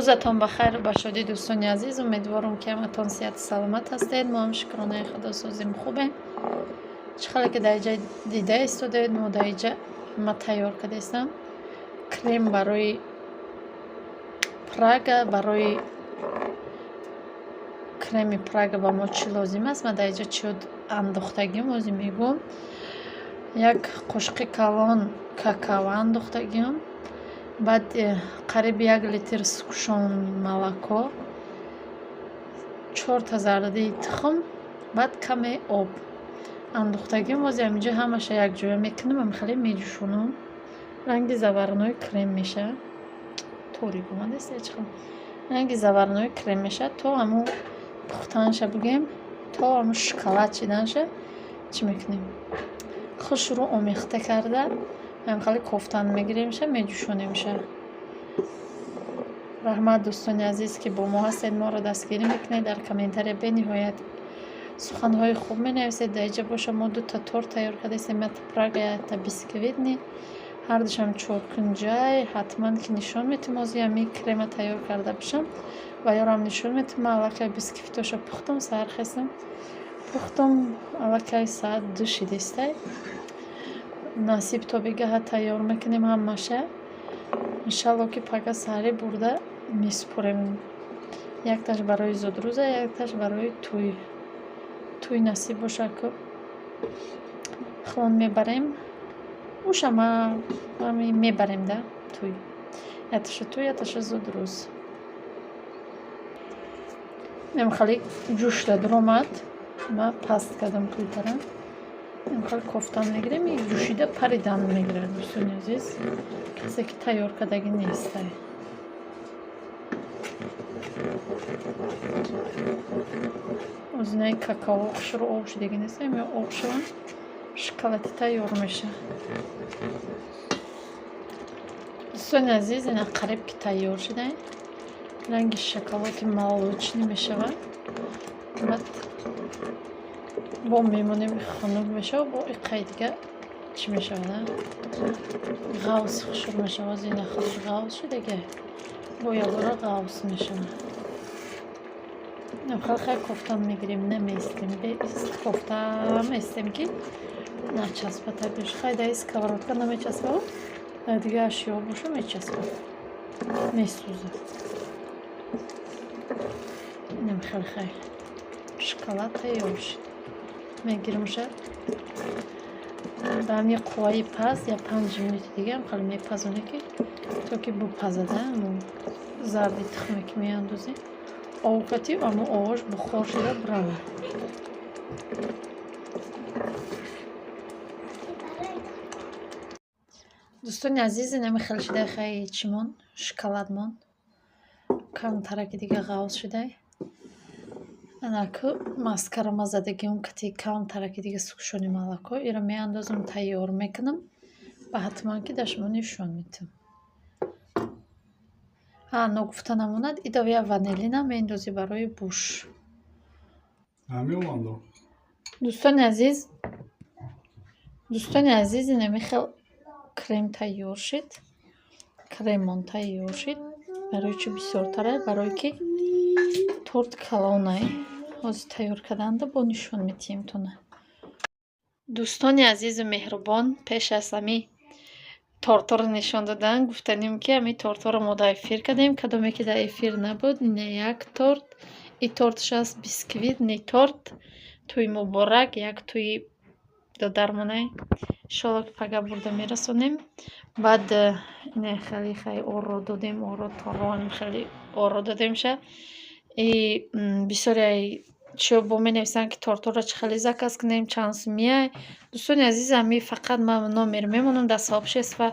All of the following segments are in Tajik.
Рӯзатон ба хайру ба шодӣ, дӯстони азиз. Умедворам, ки ҳаматон сиҳату саломат ҳастед. Мо ҳам, шукронаи Худо, созем, хубем. Чӣ хеле ки дар иҷа дида истодаед, мо дар иҷа ма тайёр кардаистам крем барои Прага. Барои креми Прага ба мо чӣ лозим аст? Ма дар иҷа чӣ андохтагиам, ҳозир мегӯм. Як қошуқи калон какао андохтагиам, баъд қариби 1 литр сгущённое молоко, чорта зардаи тухм, баъд каме об андохтагиам. Ҳозир ҳаминҷо ҳамаша якҷоя мекунам, ҳамихеле меҷӯшонам, ранги заварной крем мешавад. Торик омадааст, чӣ ранги заварной крем мешавад. То ҳамун пухтанша бигӯем, то ҳамун шоколад шиданша чӣ мекунем, хушрӯ омехта карда, ҳамихеле кофтан мегиремша, меҷӯшонемша. Раҳмат, дӯстони азиз, ки бо мо ҳастед, моро дастгирӣ мекунед, дар комментария бениҳоят суханҳои хуб менависед. Дар иҷа боша, мо дута торт тайёр кардаистем: якта Прага, якта бисквитный, ҳардушам чоркунҷай. Ҳатман ки нишон метем. Ҳозир ҳамин крема тайёр карда бошам ва ёрам нишон метем. Ман аллакай бисквитоша пухтам, саҳар хестам, пухтам, аллакай соат 2 шидистай. Насиб то бегаҳа тайёр мекунем ҳамаша. Иншалло, ки пага саҳарӣ бурда месупорем. Якташ барои зодрӯза, якташ барои тӯй. Тӯй насиб бошад, ку хон мебарем, уша ма мебарем да тӯй. Якташа тӯй, якташа зодрӯз. Хеле ҷӯшда дуромад, ма паст кардам плитара. Хеле кофтан мегирем, ҷӯшида паридан мегирад, дӯстони азиз. Касе ки тайёр кардагӣ нестай. Озинаи какао хушрӯ об шудагӣ нест, об шаванд, шоколади тайёр мешавад. Дӯстони азиз, ина қариб ки тайёр шуда, ранги шоколади молочный мешавад. Баъд бо мемонем, хунук мешавад, бо иққаи дига чӣ мешавад, ғавс хушук мешавад. Ина худаш ғавс шудага, бо якбора ғавс мешавад. Хеле кофтан мегирем, намеистем, кофта местем, ки начаспад табиш. Хай, дар сковородка намечаспад, дар дигар ашёо боша мечаспад, месӯзад. Инам хеле хай шоколад тайёр шуд. Мегиримша, ба ҳамин қувваи паст я 5 минути дига хеле мепазонем, ки то ки бупазада. Ҳамун зарди тухме ки меандозем, овкати ҳамун овош бухор шуда биравад. Дӯстони азиз, инами хеле шудай хай чимон, шоколадмон камтараки дига ғавз шудай. Анаку маскара ма задагиам кати камтараки дига сгущённое молоко, иро меандозам, тайёр мекунам ва ҳатман ки дар шумо нишон медиҳам. Ногуфта намонад, идова я ванилинам меандозӣ барои буш. Дӯстони азиз, дӯстони азиз, инами хел крем тайёр шуд, кремон тайёр шуд. Барои чӣ бисёртара? Барое ки торт калонай. Ҳозир тайёр карданда бо нишон медиҳем тона. Дӯстони азизу меҳрубон, пеш аз ҳами тортҳоро нишон додан, гуфтанем, ки ҳамин тортҳоро мо дар эфир кардем. Кадоме ки дар эфир набуд, ина як торт, и торташ аст бисквитный торт. Тӯи муборак, як тӯи додармонай. Иншолло, ки пага бурда мерасонем. Баъд ина хеле хай оро додем, оро торо хеле оро додемша. И бисёре чиё бо менависанд, ки тортҳоро чӣ хеле заказ кунем, чанд сумияй. Дӯстони азиз, ҳами фақат ман номер мемонам дар сообщество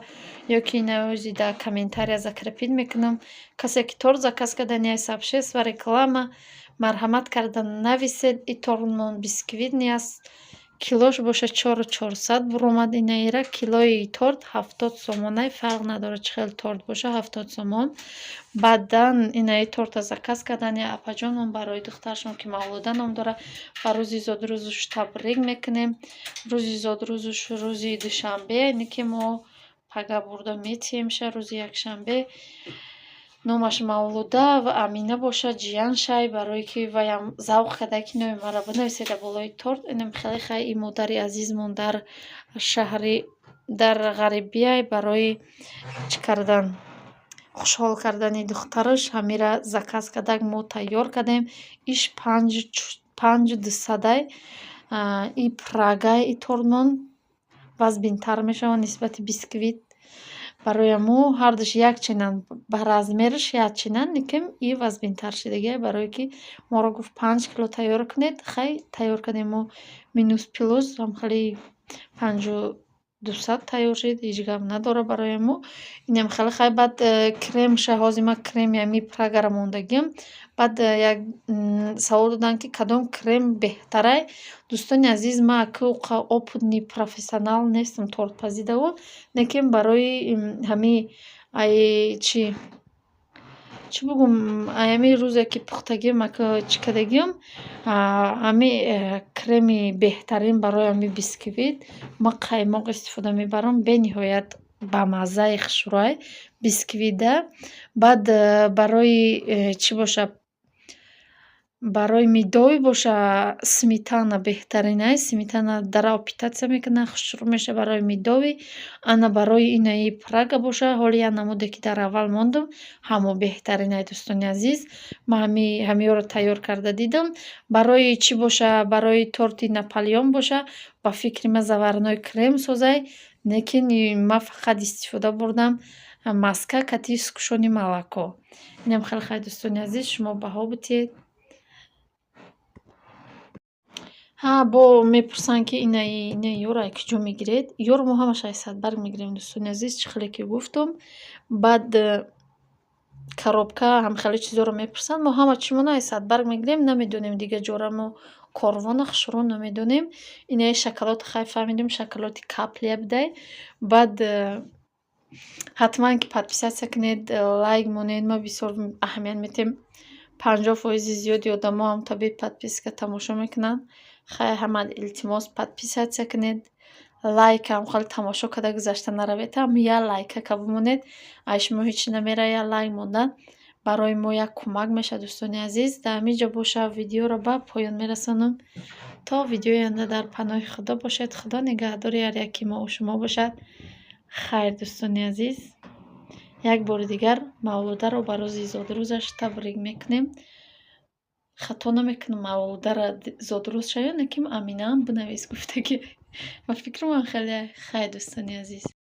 ё ки инаози дар комментария закрепить мекунам. Касе ки торт заказ кардани, сообщество, реклама, марҳамат карда нависед. И тортмон бисквитный аст, килош боша 4400 буромад. Инаира килои торт 70 сомонай, фарқ надорад, чӣ хел торт боша, 70 сомон. Баъдан инаи торта заказ кардани апаҷонмон барои духтарашон, ки Мавлуда ном дорад, ба рӯзи зодрӯзаш табрик мекунем. Рӯзи зодрӯзаш рӯзи душанбе, ине ки мо пага бурда метиҳемша рӯзи якшанбе. Номаш Мавлуда ва Амина бошад, ҷияншай, барое ки ваям завқ карда, ки номи маро бинависед дар болои торт. Инам хеле хай, и модари азизмон дар шаҳри дар ғарибияй, барои чӣ кардан, хушҳол кардани духтараш ҳамира заказ кардак, мо тайёр кардем. Иш панҷу дусадай. И Прагай, и тортмон вазбинтар мешавад нисбати бисквит. Барои ҳамо ҳардуш якчинанд, ба размераш якчинанд, лекин и вазбинтар шидагиай, барое ки моро гуфт, 5 кило тайёр кунед. Хай, тайёр кардем мо, минус плюс ҳам хеле 5200 тайёр шид, ҳеҷ гап надорад барои мо. Инам хеле хай. Баъд кремша, ҳозир ман креми ҳами Прагаро мондагиам. Баъд як савол доданд, ки кадом крем беҳтарай. Дӯстони азиз, ман ака опытный профессионал нестам тортпазидаву, лекин барои ҳами ай чӣ бугум, ай ҳами рӯзе ки пухтагиам, ака чӣ кардагиам, ҳами креми беҳтарин барои ҳами бисквит ман қаймоқ истифода мебарам, бениҳоят бамаззаи хушрӯай бисквита. Баъд барои чӣ боша, барои медовый боша, сметана беҳтаринай. Сметана дара питаться мекунад, хушрӯ мешавад барои медовый. Ана барои инаи Прага боша, ҳоли як намуде, ки дар аввал мондум, ҳамо беҳтаринай, дӯстони азиз. Ман ҳамиёро тайёр карда дидам. Барои чӣ боша, барои торти Наполеон боша, ба фикри ман, заварной крем созай, лекин ман фақат истифода бурдам маска кати сгущённое молоко. Инам хеле хай, дӯстони азиз, шумо баҳо битиҳед. Ҳа, бо мепурсанд, ки инаи ёро ай куҷо мегиред. Ёро мо ҳамаша ай Садбарг мегирем, дӯстони азиз, чӣ хеле ки гуфтум. Баъд коробка ҳам хеле чизоро мепурсанд. Мо ҳама чизмоно ай Садбарг мегирем, намедонем дигар ҷора, мо корвона хушрӯ намедонем. Инаи шоколад, хай, фаҳмидем, шоколади Каплия будай. Баъд ҳатман ки подписаться кунед, лайк монед, ма бисёр аҳамият медиҳем. 50 фоизи зиёди одамо ҳам таби подписка тамошо мекунанд. Хай, ҳама илтимос, подписаться кунед, лайкам хеле тамошо карда гузашта наравед, ҳам як лайкака бимонед, ай шумо ҳеҷ намера, як лайк мондан барои мо як кӯмак мешавад, дӯстони азиз. Дар ҳамин ҷо боша, видеоро ба поён мерасонам. То видеои оянда дар паноҳи Худо бошед. Худо нигаҳдори ҳар яки мову шумо бошад. Хайр, дӯстони азиз, як бори дигар Мавлударо ба рӯзи зодрӯзаш табрик мекунем. Хато намекунам, Мавлудара зодрӯз шавад, лекин Аминаам бинавис гуфтагӣ. Ба фикри ман хеле. Хайр, дӯстони азиз.